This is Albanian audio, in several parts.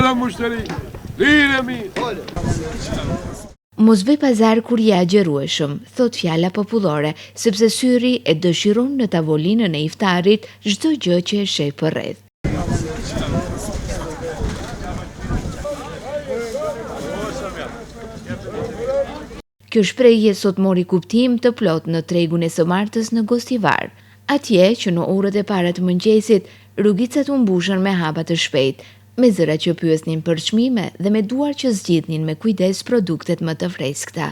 Urdhëro mushteri, lirë e mirë. Mos bëj pazar kur je agjërueshëm, thotë fjala popullore, sepse syri e dëshiron në tavolinën e iftarit çdo gjë që e sheh përreth. Kjo shprehje sot mori kuptim të plotë në tregun e së martës në Gostivar. Atje, që në orët e para të mëngjesit, rrugicat u mbushën me hapa të shpejtë, me zëra që pyesnin për çmime dhe me duar që zgjidhnin me kujdes produktet më të freskëta.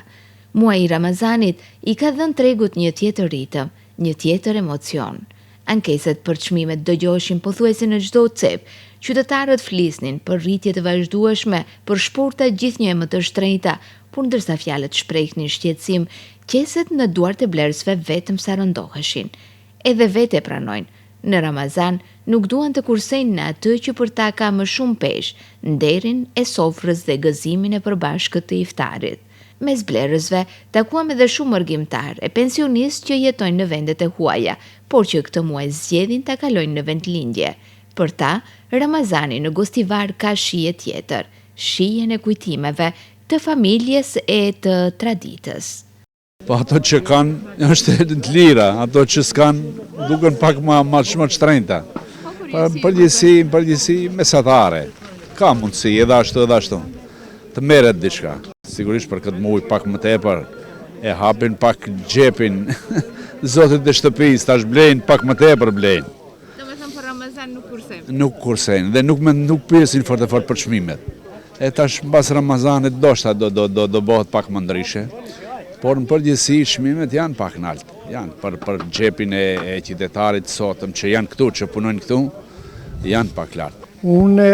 Muaji i Ramazanit i ka dhënë tregut një tjetër ritëm, një tjetër emocion. Ankesat për çmimet dëgjoheshin pothuajse në çdo cep. Qytetarët flisnin për rritje të vazhdueshme, për shporta gjithnjë e më të shtrenjta, por ndërsa fjalët shprehnin shqetësim, qeset në duart e blerësve vetëm sa rëndoheshin. Edhe vetë e pranojnë, në Ramazan nuk duan të kursejnë në atë që për ta ka më shumë peshë, nderin e sofrës dhe gëzimin e përbashkët të iftarit. Mes blerësve, takuam edhe shumë mërgimtarë e pensionistë që jetojnë në vendet e huaja, por që këtë muaj zgjedhin ta kalojnë në vendlindje. Për ta, Ramazani në Gostivar ka shije tjetër, shijen e kujtimeve, të familjes e të traditës. Po ato që kanë është të lira, ato që s'kanë duken pak ma ma më të shtrenjta. Po në përgjithësi, në përgjithësi mesatare. Ka mundësi edhe ashtu edhe ashtu. Të merret diçka. Sigurisht për këtë muaj pak më tepër e hapin pak xhepin zotit të shtëpisë, tash blejnë pak më tepër blejnë. Domethënë për Ramazan nuk kursejnë. Nuk kursejnë dhe nuk nuk pyesin fort e fort për çmimet. E tash mbas Ramazanit ndoshta do do do do bëhet pak më ndryshe. Por në përgjithësi çmimet janë pak nalt. Janë për për xhepin e, e qytetarit sotëm që janë këtu, që punojnë këtu, janë pak lart. Unë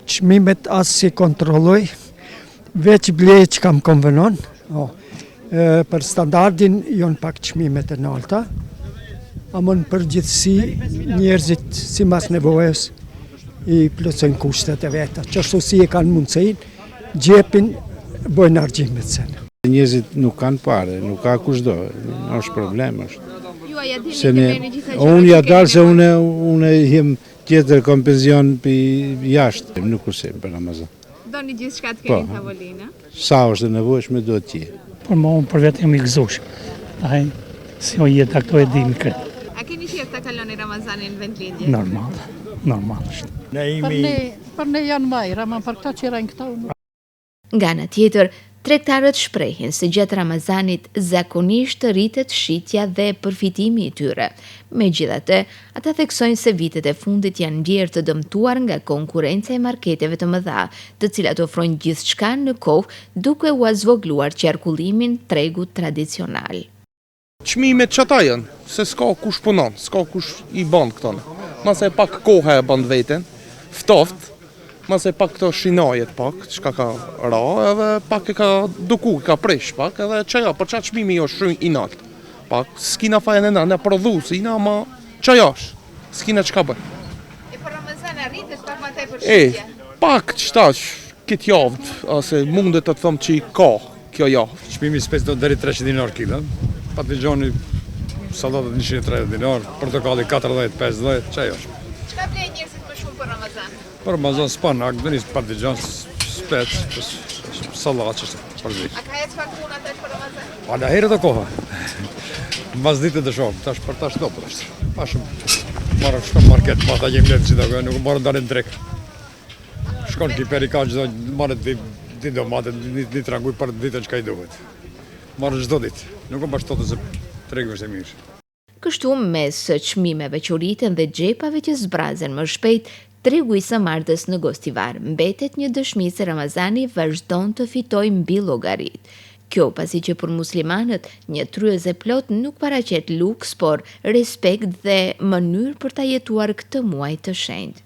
Çmimet as s'i kontrolloj, veç blej çka më konvenon, o, për standardin janë pak çmimet e nalta, ama në përgjithësi njerëzit simas nevojës i plotësojnë kushtet e veta, qashtu si e kanë mundësinë, xhepin bojnë harxhimet sen. Njerëzit nuk kanë pare, nuk ka kush do, është problem është. Ju a ja dilni të bleni gjitha gjërat Unë ja dal se unë unë jem Tjetër kam penzion pi jashtë, nuk kursejmë për Ramazan. Doni gjithçka të keni në tavolinë, ë? Sa është e nevojshme duhet të jetë. Por më unë për vete jam i gëzueshëm. Ai si o jeta këto e dimë këtë. A keni qejf ta kaloni Ramazanin në vendlindje? Normal, normal është. Ne jemi Për ne, për ne janë mirë, ama për këta që rrejnë këta nuk. Nga ana tjetër, tregtarët shprehen se gjatë Ramazanit zakonisht rritet shitja dhe përfitimi i tyre. Megjithatë, ata theksojnë se vitet e fundit janë ndjerë të dëmtuar nga konkurrenca e marketeve të mëdha, të cilat ofrojnë gjithçka në kohë duke ua zvogëluar qarkullimin tregut tradicional. Çmimet qata janë, se s'ka kush punon, s'ka kush i ban këto. Mase pak koha e ban veten, ftoft, mase pak këto shinajet pak, çka ka ra, edhe pak e ka duku, ka prish pak, edhe qajo, për qa çmimi jo shumë i nalt. Pak, s'kina fajën e na, na prodhus, na ma, qajo është, s'kina çka bëj. E për Ramazan a rritet pak ma tepër shitja? E, pak qëtash, këtë javë, ose mundet të them që i ka, kjo javë. Çmimi i specit do deri 300 dinar kilo. Patëllxhani sallatat 130 dinar, portokalli 40, 50, qajo është. Çka blejnë njerëzit më shumë për Ramazan? Për Ramazan spanak, ndonjë patëllxhan, spec, sallatë që është për A ka ecë pak puna tash për Ramazan? Pa na herët o koha. Mbas ditë të shohim, tash për tash do për është. Pa shumë. Marrë shkon market, ma ta gjejmë letë gjitha, nuk marrë dalin në treg. Shkon ki perikan çdo marrë dy dy domate, një, një tranguj për ditën çka i duhet. Marrë çdo ditë. Nuk më bashkë se tregu është e mirë. Kështu, mes çmimeve që rriten dhe xhepave që zbrazen më shpejt, tregu i së martës në Gostivar mbetet një dëshmi se Ramazani vazhdon të fitojë mbi llogaritë. Kjo pasi që për muslimanët një tryezë e plotë nuk paraqet luks, por respekt dhe mënyrë për ta jetuar këtë muaj të shenjtë.